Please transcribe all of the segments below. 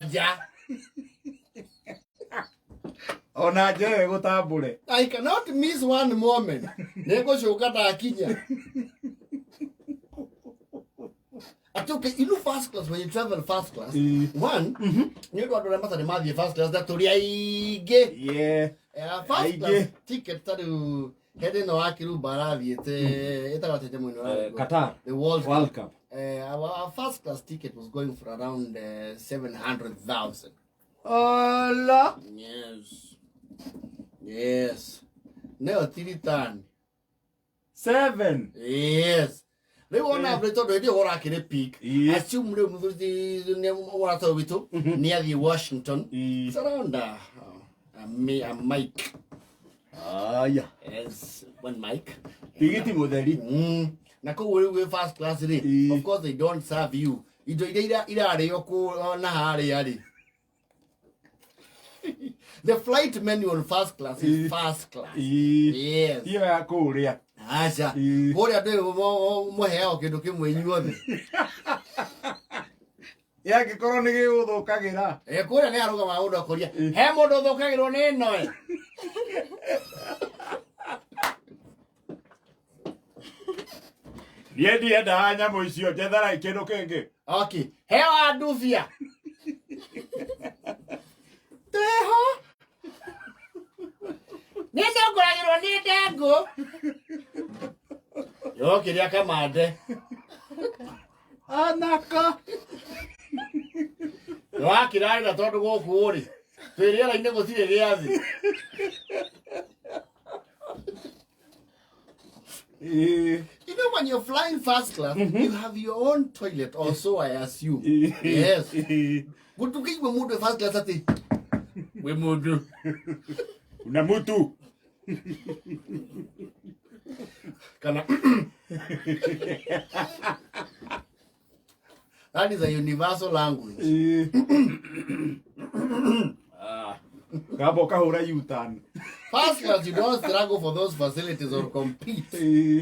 Nja. Ona nja ĩyo ĩgũtambũre. I cannot miss one moment. Nĩngũcũka ndakinya. Ati okay, you know first class when you travel first class. One, nĩ ũndũ andũ arĩa matarĩ mathiĩ first class na tũrĩ aingĩ. Yeah. First Aingĩ. class ticket ta rĩu hĩndĩ ĩno wa Kirumba arathiĩte ĩtagwo atĩa nyamũ ĩno Qatar. The World Cup. World Cup. Our first class ticket was going for around 700,000. Ola. Yes. Yes. Neo tiritani. Seven. Yes. Rĩu ona mbere tondũ hĩndĩ ĩyo ũrakĩrĩ peak. Yes. Assume rĩu mũthuri nĩ mũrata witũ nĩ athiĩ Washington. It's around a mic. Aya. Yes, one mic. Tigiti mũtheri. Na koguo rĩu wĩ first class rĩ, of course they don't serve you. Indo iria irarĩo kũ na harĩa rĩ. The flight menu on first class is first class. Yes. Iyo ya kũrĩa. Aca. Kũrĩa ndĩ mũheagwo kĩndũ kĩmwe inyuothe. Yangĩkorwo nĩ gĩgũthũkagĩra. Kũrĩa nĩ arũgamaga mũndũ akoria, he mũndũ ũthũkagĩrwo nĩ ĩno ĩ? Niĩ ndiendaga nyamũ icio, njetharai kĩndũ kĩngĩ. Okay. He wa ndubia. Twĩho. Nĩ ndongoragĩrwo nĩ ndengũ. Yokĩria kamande. Anaka. Nĩwakĩrarĩra tondũ gũkũ rĩ, twĩ rĩera-inĩ gũtirĩ gĩathĩ. You know, when you're flying first class, you have your own toilet, or so I assume. Yes. Gũtũkĩigua mũndũ wĩ first class atĩ wĩ mũndũ. Una mutu. Kana That is a universal language. Kamba ũkahũra U-turn. First class, you don't struggle for those facilities or compete.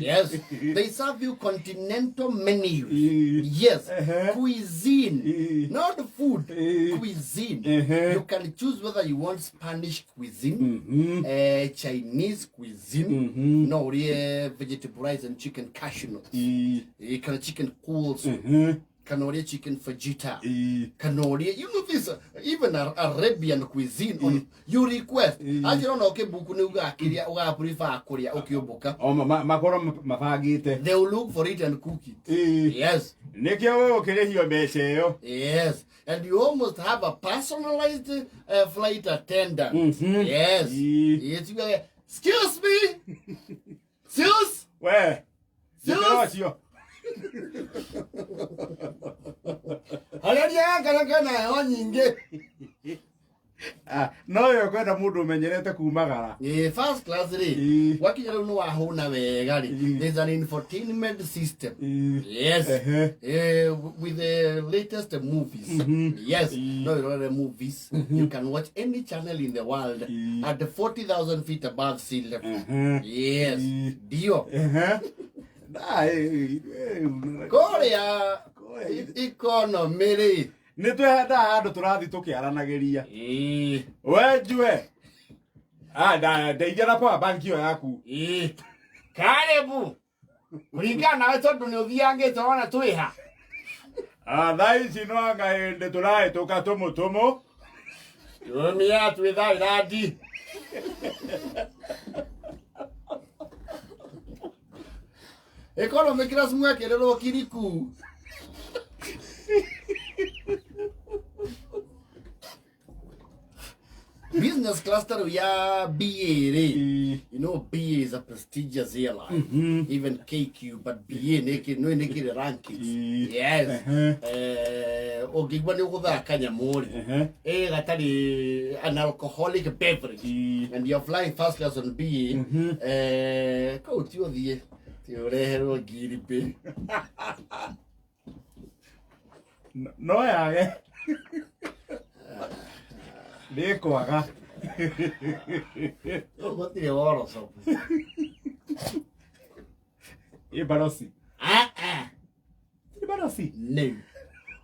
Yes. They serve you continental menus. Yes. Cuisine. Not food. Cuisine. You can choose whether you want Spanish cuisine, Chinese cuisine, no, vegetable rice and chicken cashew nuts, kana chicken coleslaw, kana ũrĩe chicken fajita, kana ũrĩe, you know this, even Arabian cuisine on you request. Anjĩra ona ũkĩbuku nĩ ugaga kĩrĩa ũgaprefer kũrĩa ũkĩũmbũka. O makorwo mabangĩte. They will look for it and cook it. Yes. Nĩkĩo we ũkĩrĩhio mbeca ĩyo. Yes. And you almost have a personalized flight attendant. Yes. Yes. You go, excuse me. Excuse. We. Excuse. Njĩtĩra ũcio. Harĩa kana kana heho nyingĩ. Ah, no yo kwenda mũndũ ũmenyerete kumagara. First class rĩ, wakinya rĩu nĩ wahũna wega rĩ, there's an infotainment system. Yes. With the latest movies. Yes. No ĩrorere movies. You can watch any channel in the world at 40,000 feet above sea level. Yes. Ndio. Na, Kũrĩa economy rĩ. Nĩ twehandaga handũ tũrathiĩ tũkĩaranagĩria. We njue. Ah, ndeithia na power bank ĩyo yaku. Karibu. Kũringana nawe tondũ nĩ ũthiangĩte wona twĩha. Ah, thaa ici no anga hĩndĩ tũrahĩtũka tũmũtũmũ. Tumia twĩ Thailand. Economy class mwekĩrĩrwo kiriku. Business class ta rĩu ya BA rĩ, you know BA is a prestigious airline, even KQ, but BA nĩ nĩ kĩrĩ rankings. Yes. Ũngĩigua nĩ ũgũthaka nyamũ rĩ, gatarĩ an alcoholic beverage and you're flying first class on BA, kũu ti ũthiĩ ti ũreherwo ngiri pĩ. No yage. Nĩ kwaga. Gũtirĩ woroco. Ĩ barosi. Ah, ah. Ĩ barosi. No.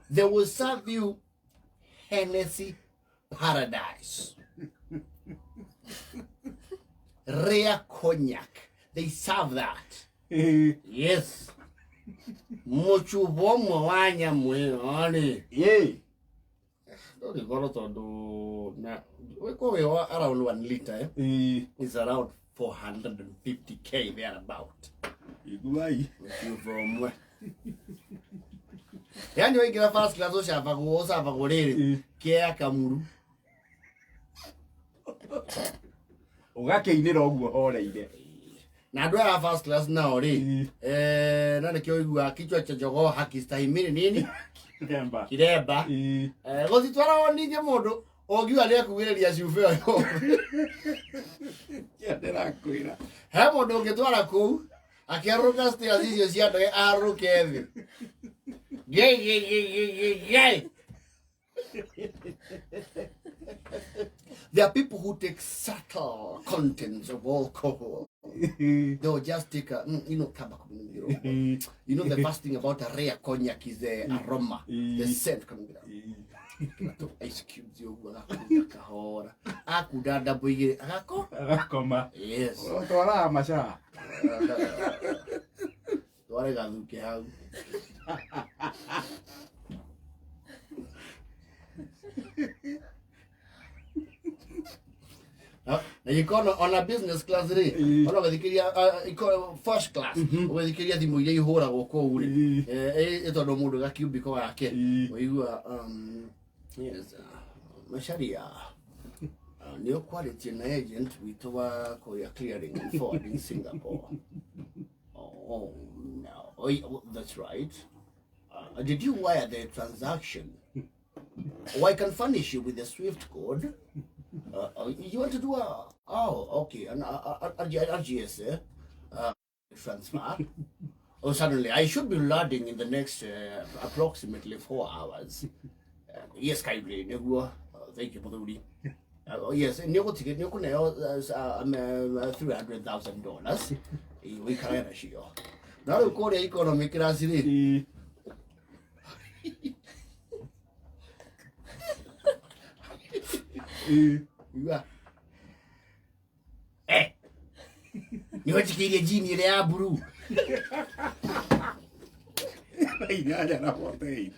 They will serve you Hennessy Paradise. Rare cognac. They serve that. Yes. Mũcuba ũmwe wa nyamũ ĩyo rĩ, ndũngĩkorwo tondũ na wĩko wĩ wa around 1 liter, eh? Is around 450K thereabout. Iguai. Mũcuba ũmwe. Yani waingĩra first class ũcabagwo rĩrĩ kea kamuru. Ũgakĩinĩra ũguo horeire. Na andũ aya a first class nao rĩ, na nĩkĩo ũiguaga kichwa cha jogoo hakistahimili nini? Kiremba. Kiremba. Gũtitwaragwo ningĩ mũndũ ũngiuga nĩekugĩrĩria cuba ũyũ. Ndĩrakwĩra. He mũndũ ũngĩtwara kũu akĩarũrũka stairs icio cia ndege arũrũke thĩ. Gei gei gei gei gei gei. There are people who take subtle contents of alcohol. They'll just take a, you know, you know, the first thing about a rare cognac is the aroma, the scent coming out. Ice cubes ũguo agakunda kahora. Akunda ndambo igĩrĩ agako. Agakoma. Yes. Ũtwaraga macaa. Tware gathuke hau. Na ikono ona business class rĩ, ona ũgĩthikĩria first class ũgĩthikĩria thimũ iria ihũragwo kũu rĩ, tondũ mũndũ gakiumbiko gake ũigua, yes, Macharia, nĩ ũkwarĩtie na agent witũ wa kũrĩa clearing and forwarding Singapore. Oh, no. Oh, that's right. Did you wire the transaction? Oh, I can furnish you with the SWIFT code. You want to do a, oh, okay, an RGS transfer. Oh, suddenly, I should be landing in the next approximately 4 hours. Yes, kindly. Thank you, Mudhuri. Oh, yes, $300,000. We can't share. Now, of course, economic class. Nĩ wanjikĩirie jini ĩrĩa ya blue. 8 na 48.